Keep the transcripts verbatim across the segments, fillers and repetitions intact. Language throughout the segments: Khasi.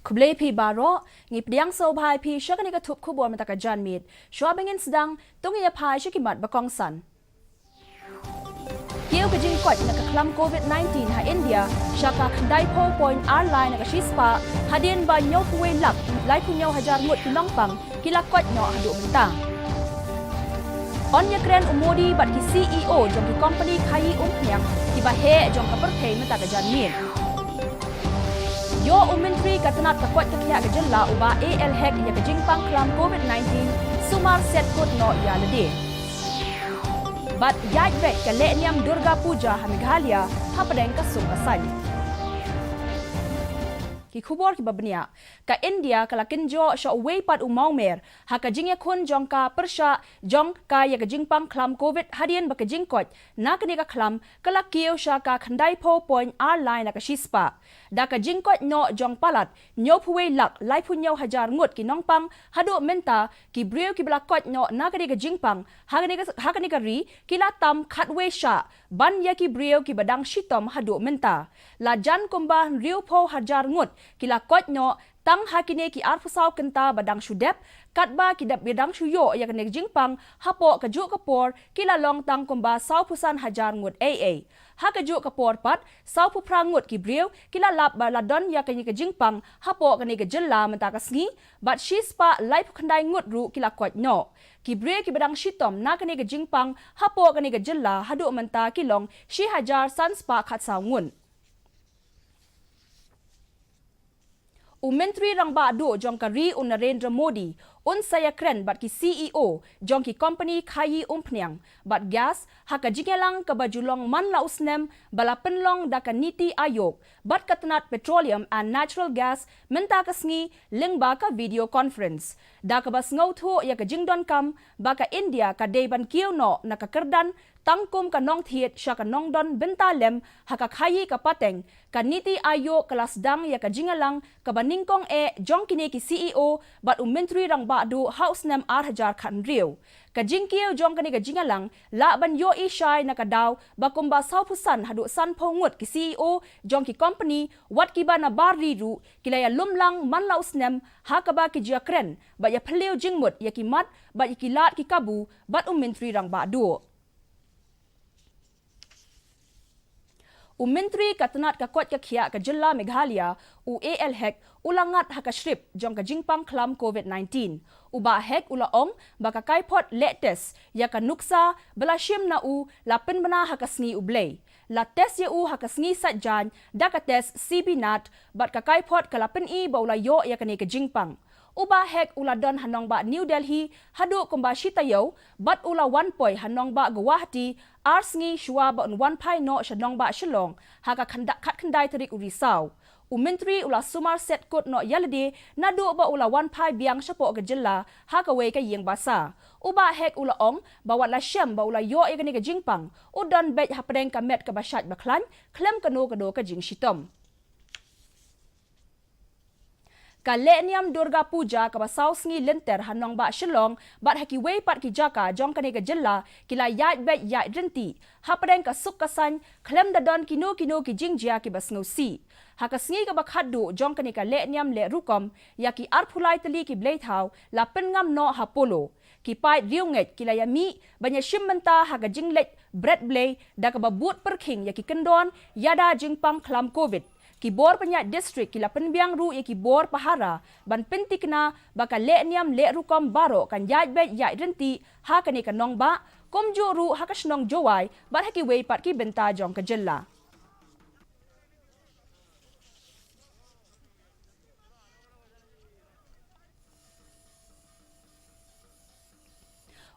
Khublei phi baroh, ngi pdiang sngewbha ïa phi sha kane ka thup khubor mynta ka janmiet. Shuwa ba ngin sdang, to ngin ïa phai sha ki mat ba kongsan. Kiew ka jingkoit na ka khlam covid nineteen ha India sha ka khyndaiphew point ar lai na ka shispah, hadien ba hynñiewphew wei lak laiphew hynñiew hajar ngut ki nongpang ki la koit noh haduh mynta. Yn ïakren u Modi bad ki C E O jong ki kompani khaïi umphniang kiba heh jong ka pyrthei mynta ka janmiet. Ïoh u Myntri ka tnat ka koit ka khiah ka jylla u Bah A L Hek ïa ka jingpang khlam covid nineteen, sumar set kut noh ïa lade. Bad ïaid beit ka lehniam Durga Puja ha Meghalaya hapdeng ka suk ka saiñ. Ki khubor kiba bniah. Ka India ka la kynjoh sha uwei pat u mawmer ha ka jingïakhun jong ka pyrshah jong ka ïa ka jingpang khlam covid, hadien ba ka jingkoit na kane ka khlam ka la kiew sha ka khyndaiphew point ar lai na ka shispah. Da ka jingkoit noh jong palat hynñiewphew wei lak laiphew hynñiew hajar ngut ki nongpang haduh mynta, ki briew kiba la koit noh na kane ka jingpang ha kane ka, ha kane ka ri ki la tam khatwei shah ban ïa ki briew kiba dang shitom haduh mynta. La jan kumba hynriewphew hajar ngut ki la koit noh tang ha kine ki arphew saw kynta ba dang shu dep, katba ki dep ba dang shu ïoh ïa kane ka jingpang hapoh kajuh ka por ki la long tang kumba sawphew san hajar ngut ei ei. Ha kajuh ka por pat, sawphew phra ngut ki briew ki la lap ba la don ïa kane ka jingpang hapoh kane ka jylla mynta ka sngi, bad shispah laiphew khyndai ngut ruh ki la koit noh. Ki briew kiba dang shitom na kane ka jingpang hapoh kane ka jylla haduh mynta ki long shi hajar san spah khatsaw ngut. U Myntri Rangbah Duh jong ka ri u Narendra Modi un sa ïakren bad ki C E O jong ki kompani khaïi umphniang bad gas ha ka jingïalang kaba ju long man la u snem ba la pynlong da ka NITI Aayog bad ka tnat Petroleum and Natural Gas mynta ka sngi lyngba ka video conference. Da kaba sngewthuh ïa ka jingdonkam ba ka India ka dei ban kiew noh na ka kyrdan tang kum ka nongthied sha ka nongdon bynta lem ha ka khaïi ka pateng, ka NITI Aayog ka la sdang ïa ka jingïalang kaba nyngkong eh jong kine ki C E O bad u Myntri Rangbah Duh ha u snem ar hajar khathynriew. Ka jingkiew jong kane ka jingïalang lah ban ïohi shai na ka daw ba kumba sawphew san haduh sanphew ngut ki C E O jong ki kompani wat kiba na bar ri ruh ki la ïalumlang man la u snem ha kaba ki ju ïakren bad ïaphylliew jingmut ïa ki mat bad ïa ki lad ki kabu bad u Myntri Rangbah Duh. U Myntri ka tnat ka koit ka khiah ka jylla Meghalaya, u A L Hek, u la ngat ha ka shrip jong ka jingpang khlam covid nineteen. U Bah Hek u la ong ba ka kaiphod leh test ïa ka nuksa ba la shim na u la pynbna ha ka sngi U Blei. La test ïa u ha ka sngi Saitjaiñ da ka test C B nat, bad ka kaiphod ka la pyni ba u la ïoh ïa kane ka jingpang. U Bah Hek u la don ha nongbah New Delhi haduh kumba shi taïew bad u la wan poi ha nongbah Guwahati ar sngi shuwa ba un wan phai noh sha nongbah Shillong ha ka khynda-, khatkhyndai tarik u Risaw. U Myntri u la sumar set kut noh ïa lade naduh ba u la wan phai biang shapoh ka jylla ha kawei ka ïing basa. U Bah Hek u la ong ba wat la shem ba u la ïoh ïa kane ka jingpang, u don beit hapdeng ka met kaba shait ba khlaiñ khlem kano kano ka jingshitom. Ka lehniam Durga Puja kaba saw sngi lynter ha nongbah Shillong bad ha kiwei pat ki jaka jong kane ka jylla ki la ïaid beit ïaid ryntih hapdeng ka suk ka saiñ khlem da don kino kino ki jingjia kiba sngewsih. Ha ka sngi kaba khatduh jong kane ka lehniam leh rukom, ïa ki arphew lai tylli ki bleithaw la pynngam noh ha Polo. Ki paid riewngeit ki la ïamih ban ïashim bynta ha ka jingleit bret blei da kaba bud pyrkhing ïa ki kyndon ïada jingpang khlam covid. Ki bor pynïaid district ki la pynbiang ruh ïa ki bor pahara ban pynthikna ba ka lehniam leh rukom baroh kan ïaid beit ïaid ryntih ha kane ka nongbah, kumjuh ruh ha ka shnong Jowai bad ha kiwei pat ki bynta jong ka jylla.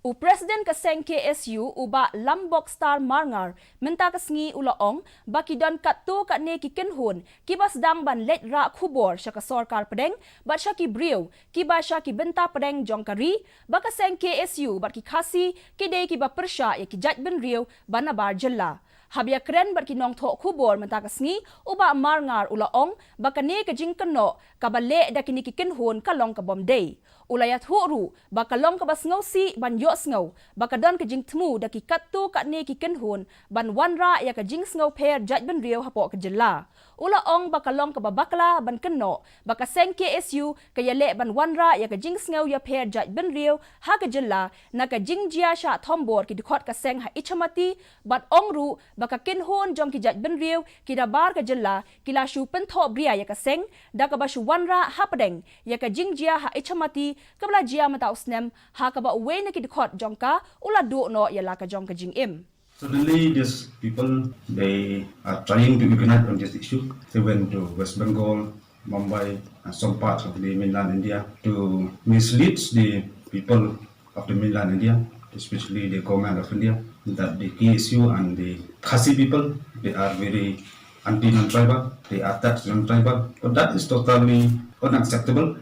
U President ka seng K S U, u Bah Lambokstar Marngar, mynta ka sngi u la ong ba ki don katto katne ki kynhun kiba sdang ban leit rah khubor sha ka sorkar pdeng bad sha ki briew kiba sha ki bynta pdeng jong ka ri, ba ka seng K S U bad ki Khasi ki dei kiba pyrshah ïa ki jaitbynriew ba nabar jylla. Haba ïakren bad ki nongthoh khubor mynta ka sngi, u Bah Marngar u la ong ba kane ka jingkynnoh kaba leh da kine ki kynhun ka long ka bym dei. U la ïathuh ruh ba ka long kaba sngewsih ban ïohsngew ba ka don ka jingthmu da ki katto katne ki kynhun ban wanrah ïa ka jingsngewpher jaitbynriew hapoh ka jylla. U la ong ba ka long kaba bakla ban kynnoh ba ka seng K S U ka ïaleh ban wanrah ïa ka jingsngew ïapher jaitbynriew ha ka jylla na ka jingjia shah thombor ki dkhot ka seng ha Ichamati, bad ong ruh ba ka kynhun jong ki jaitbynriew ki nabar ka jylla ki la shu pynthohbria ïa ka seng da kaba shu wanrah hapdeng ïa ka jingjia ha Ichamati kaba la jia mynta u snem, ha kaba uwei na ki dkhot jong ka u la duh noh ïa la ka jong ka jingim. Suddenly, these people, they are trying to ignite on this issue. They went to West Bengal, Mumbai, and some parts of the mainland India to mislead the people of the mainland India, especially the government of India, that the K S U and the Khasi people, they are very anti-non-tribal, they attack non-tribal. But that is totally unacceptable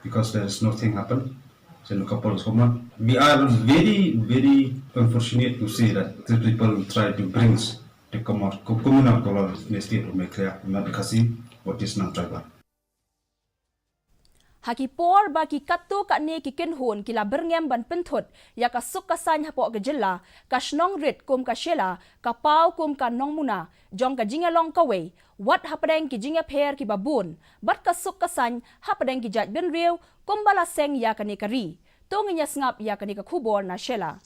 because there is nothing happened. It's a couple of someone. We are very, very unfortunate to see that the people try to bring the commo-, co-, communal color in the state of Meghalaya, not the Khasi, what is non-tribal. Ha ki por ba ki katto katne ki kynhun ki la byrngem ban pynthut ïa ka suk ka saiñ hapoh ka jylla, ka shnong rit kum ka Shella ka paw kum ka nongmuna jong ka jingïalong kawei wat hapdeng ki jingïapher kiba bun bad ka suk ka saiñ hapdeng ki jaitbynriew kumba la seng ïa kane ka ri. To ngin ïa sngap ïa kane ka khubor na Shella.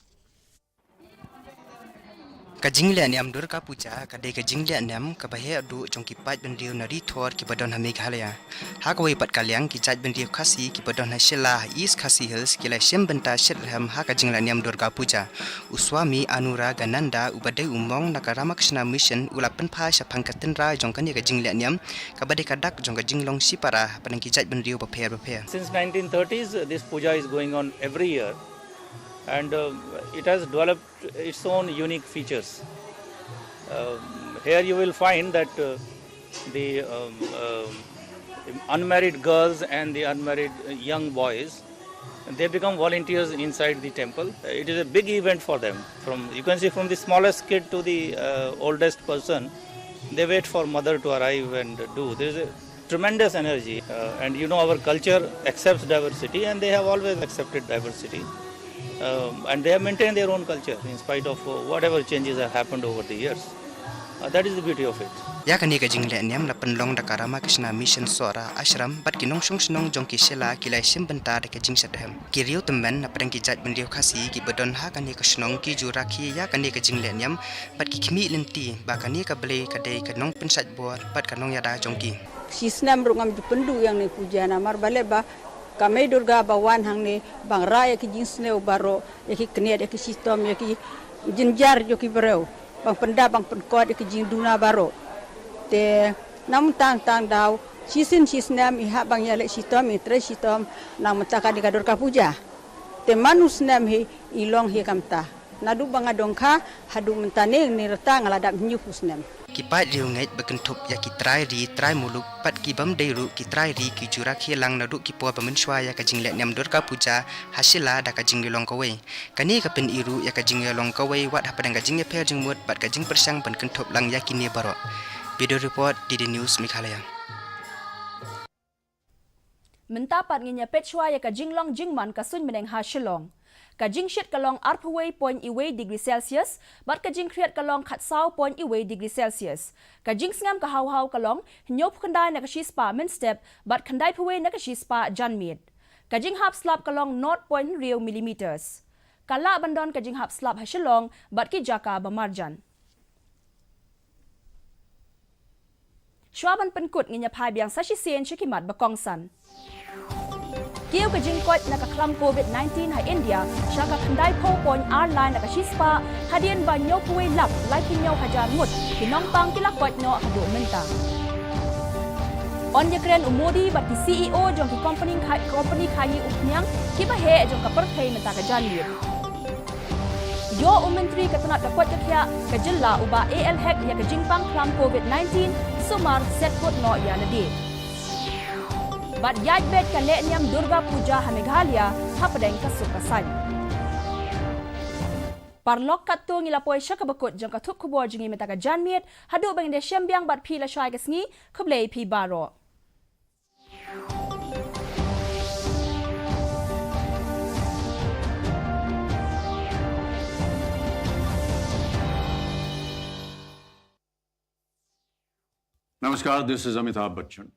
Ka jingleh niam Durga Puja ka dei ka jingleh niam kaba heh duh jong ki paid bynriew na ri Thor kiba don ha Meghalaya. Ha kawei pat ka liang, ki jaitbynriew Khasi kiba don ha Shella ha East Khasi Hills ki la shim bynta shitrhem ha ka jingleh niam Durga Puja. U Swami Anuragananda, uba dei u monk na ka Ramakrishna Mission, u la pynphai shaphang ka tynrai jong kane ka jingleh niam kaba dei ka dak jong ka jinglong shipara hapdeng ki jaitbynriew bapher bapher. Since nineteen thirties, uh, this puja is going on every year, and, uh, it has developed its own unique features. Um, here you will find that, uh, the, um, um, unmarried girls and the unmarried, uh, young boys, they become volunteers inside the temple. It is a big event for them. From, you can see, from the smallest kid to the, uh, oldest person, they wait for mother to arrive and do. There is a tremendous energy, uh, and you know, our culture accepts diversity, and they have always accepted diversity, um, and they have maintained their own culture in spite of, uh, whatever changes have happened over the years. Uh, that is the beauty of it. Ïa kane ka jingleh niam la pynlong da ka Ramakrishna Mission Sohra Ashram bad ki nongshong shnong jong ki Shella ki la shim bynta da ka jingshitrhem. Ki riew tymmen hapdeng ki jaitbynriew Khasi kiba don ha kane ka shnong ki ju rakhe ïa kane ka jingleh niam bad ki khmih lynti ba kane ka Blei ka dei ka nongpynshait bor bad ka nongïada jong ki. Shi snem ruh ngam ju pynduh ïa kane ka puja namar balei ba ka Mei Durga ba wan hangne ban rah ïa ki jingsniew baroh, ïa ki kniat, ïa ki shitom, ïa ki jynjar jong ki briew, ban pyndap ban pynkot ïa ki jingduna baroh. Te na mynta tang daw shisien shi snem i hap ban ïaleh shitom, i trei shitom na mynta kane ka Durga Puja. Te man u snem hi i long hi kumta. Naduh ba nga dang kha haduh mynta ne, ne rta nga la dap hynñiewphew snem. Ki paid riewngeit ba kynthup ïa ki trai ri trai muluk bad ki bym dei ruh ki trai ri ki ju rakhe lang naduh ki por ba mynshuwa ïa ka jingleh niam Durga Puja ha Shella da ka jingïalong kawei. Kane ka pyni ruh ïa ka jingïalong kawei wat hapdeng ka jingïapher jingmut bad ka jingpyrshang ban kynthup lang ïa kine baroh. Bureau Report, D D News, Meghalaya. Mynta pat ngin ïa peit shuwa ïa ka jinglong jingman ka suiñ bneng ha Shillong. Ka jingshit ka long arphew wei point wei degree Celsius bad ka jingkhriat ka long khatsaw point wei degree Celsius. Ka jingsngem ka haw haw ka long hynñiewphew khyndai na ka shispah mynstep bad khyndaiphew wei na ka shispah janmiet. Ka jinghap slap ka long nought point hynriew millimeters. Ka lah ban don ka jinghap slap ha Shillong bad ki jaka ba marjan. Shuwa ban pynkut ngin ïa phai biang sa shisien sha ki mat ba kongsan. Kiew ka jingkoit na ka khlam covid nineteen ha India sha ka khyndaiphew point ar lai na ka shispah, hadien ba hynñiewphew wei lak laiphew hynñiew hajar ngut ki nongpang ki la koit noh haduh mynta. Yn ïakren u Modi bad ki C E O jong ki company khai, company khaii umphniang kiba heh jong ka pyrthei mynta ka janmiet. Ïoh u Myntri ka tnat ka koit ka khiah ka jylla u Bah A L Hek ïa ka jingpang khlam covid nineteen, sumar set kut noh ïa lade. Bad ïaid beit ka leh niam Durga Puja ha Meghalaya hapdeng ka suk ka saiñ. Paralok, katto ngi la poi sha kaba kut jong ka thup khubor jong ngi mynta ka janmiet, haduh ba ngin ïashem biang bad phi lashai ka sngi, khublei phi baroh. Namaskar, this is Amitabh Bachchan.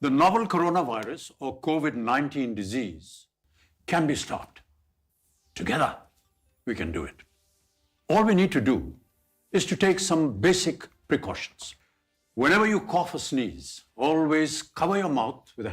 The novel coronavirus or COVID nineteen disease can be stopped. Together, we can do it. All we need to do is to take some basic precautions. Whenever you cough or sneeze, always cover your mouth with a